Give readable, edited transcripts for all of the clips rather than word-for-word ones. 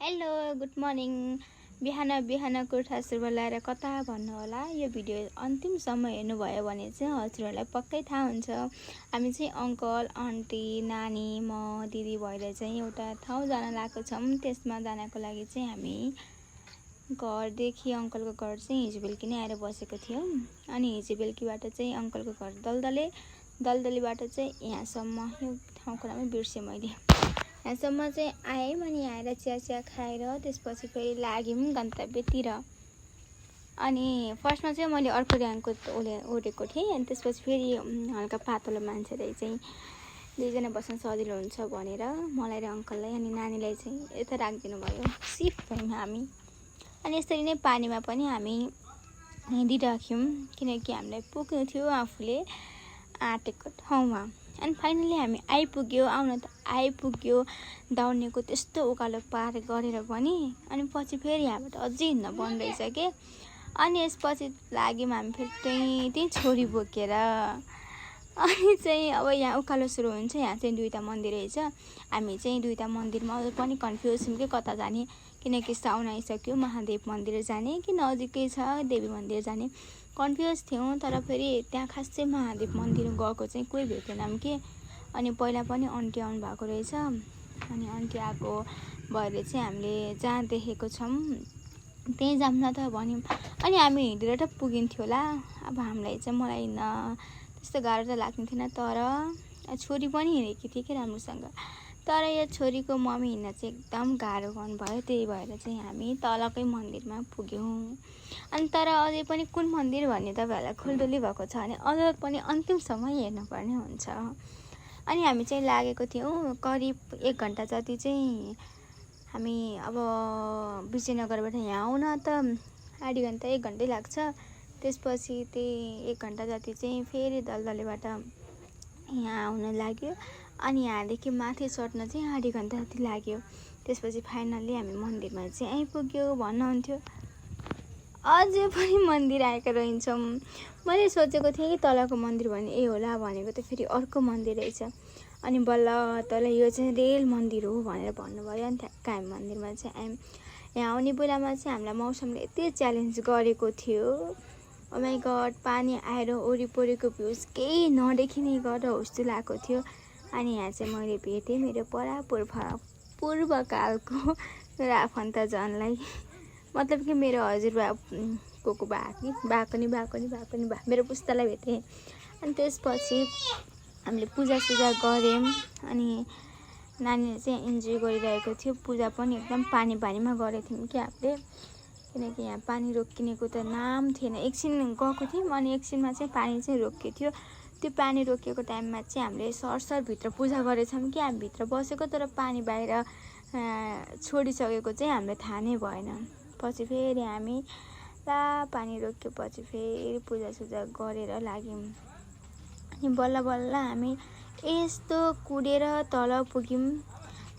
Hello good morning. बिहान बिहानको उठासुरुमा लगाएर कता भन्नु होला। यो भिडियो अन्तिमसम्म हेर्नुभयो भने चाहिँ हजुरहरूलाई पक्कै थाहा हुन्छ। हामी चाहिँ अङ्कल आन्टी नानी म दिदी भएर चाहिँ एउटा ठाउँ जान लागेको छौँ। त्यसमा जानको लागि चाहिँ हामी घरदेखि अङ्कलको घर चाहिँ हिजो बेलुकी नै आएर बसेको थियौँ। अनि हिजो बेलुकीबाट चाहिँ अङ्कलको घर दलदलीबाट चाहिँ यहाँसम्म, यो ठाउँको नामै बिर्सेँ मैले। यहाँसम्म चाहिँ आयौँ अनि आएर चिया खाएर त्यसपछि फेरि लाग्यौँ गन्तव्यतिर। अनि फर्स्टमा चाहिँ मैले अर्को ऱ्याङ्कको ओढेको थिएँ। अनि त्यसपछि फेरि हल्का पातलो मान्छेलाई चाहिँ दुईजना बस्न सजिलो हुन्छ भनेर मलाई र अङ्कललाई अनि नानीलाई चाहिँ यता राखिदिनु भयो। सिफ्ट भयौँ हामी। अनि यसरी नै पानीमा पनि हामी हिँडिराख्यौँ किनकि हामीलाई पुग्नु थियो आफूले आँटेको ठाउँमा। अनि फाइनली हामी आइपुग्यो। आउन त आइपुग्यो दौड्नेको त्यस्तो उकालो पार गरेर पनि। अनि पछि फेरि यहाँबाट अझै हिँड्न बन्द रहेछ के। अनि यसपछि लाग्यौँ हामी फेरि त्यही छोरी बोकेर। अनि चाहिँ अब यहाँ उकालो सुरु हुन्छ। यहाँ चाहिँ दुईवटा मन्दिर रहेछ। हामी चाहिँ दुईवटा मन्दिरमा पनि कन्फ्युज छौँ कि कता जाने, किनकि साउन आइसक्यो। महादेव मन्दिर जाने कि नजिकै छ देवी मन्दिर जाने कन्फ्युज थियौँ। तर फेरि त्यहाँ खासै महादेव मन्दिर गएको चाहिँ कोही भेटेनौँ कि। अनि पहिला पनि आन्टी आउनु भएको रहेछ। अनि आन्टी आएको भएर चाहिँ हामीले जहाँ देखेको छौँ त्यहीँ जाऊँ न त भन्यौँ। अनि हामी हिँडेर त पुगिन्थ्यो होला। अब हामीलाई चाहिँ मलाई हिँड्न त्यस्तो गाह्रो त लाग्ने थिएन। तर छोरी पनि हिँडेकी थिएँ कि राम्रोसँग। तर यो छोरीको मम्मी हिँड्न चाहिँ एकदम गाह्रो गर्नुभयो। त्यही भएर चाहिँ हामी तलकै मन्दिरमा पुग्यौँ। अनि तर अझै पनि कुन मन्दिर भन्ने तपाईँहरूलाई खुल्दुली भएको छ भने अझ पनि अन्तिमसम्म हेर्नुपर्ने हुन्छ। अनि हामी चाहिँ लागेको थियौँ करिब 1 घन्टा जति चाहिँ। हामी अब विजयनगरबाट यहाँ आउन त आधी घन्टा 1 घन्टै लाग्छ। त्यसपछि त्यही 1 घन्टा जति चाहिँ फेरि दलदलीबाट यहाँ आउन लाग्यो। अनि यहाँदेखि माथि चढ्न चाहिँ आधी घन्टा जति लाग्यो। त्यसपछि फाइनल्ली हामी मन्दिरमा चाहिँ आइपुग्यो भन्नुहुन्थ्यो। अझै पनि मन्दिर आएका रहन्छौँ। मैले सोचेको थिएँ कि तलको मन्दिर भने ए होला, भनेको त फेरि अर्को मन्दिर रहेछ। अनि बल्ल तल यो चाहिँ रेल मन्दिर हो भनेर भन्नुभयो। अनि ठ्याक्क हामी मन्दिरमा चाहिँ आयौँ। यहाँ आउने बेलामा चाहिँ हामीलाई मौसमले यति च्यालेन्ज गरेको थियो। ओ माई गड, पानी आएर वरिपरिको भ्यूज केही नदेखिने गरेर हो जस्तो लागेको थियो। अनि यहाँ चाहिँ मैले भेटेँ मेरो पूर्वकालको मेरो आफन्तजनलाई, मतलब कि मेरो हजुरबा को बा मेरो पुस्तालाई भेटेँ। अनि त्यसपछि हामीले पूजासुजा गऱ्यौँ। अनि नानीले चाहिँ इन्जोय गरिरहेको थियो। पूजा पनि एकदम पानीमा गरेको थियौँ कि हामीले, किनकि यहाँ पानी रोकिनेको त नाम थिएन। एकछिन गएको थियौँ अनि एकछिनमा चाहिँ पानी चाहिँ रोकिएको थियो। त्यो पानी रोकिएको टाइममा चाहिँ हामीले सरसरभित्र पूजा गरेछौँ कि हामी भित्र बसेको, तर पानी बाहिर छोडिसकेको चाहिँ हामीलाई थाहा नै भएन। पछि फेरि हामी पानी रोकिएपछि फेरि पूजासुजा गरेर लाग्यौँ। अनि बल्ल हामी यस्तो कुदेर तल पुग्यौँ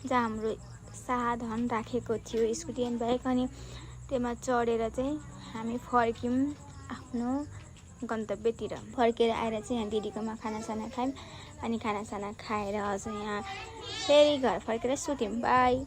जहाँ हाम्रो साधन राखेको थियो स्कुटी एन्ड बाइक। अनि त्यसमा चढेर चाहिँ हामी फर्क्यौँ आफ्नो गन्तव्यतिर। फर्केर आएर चाहिँ यहाँ दिदीकोमा खानासाना खायौँ। अनि खानासाना खाएर अझ यहाँ फेरि घर फर्केर सुत्यौँ। बाई।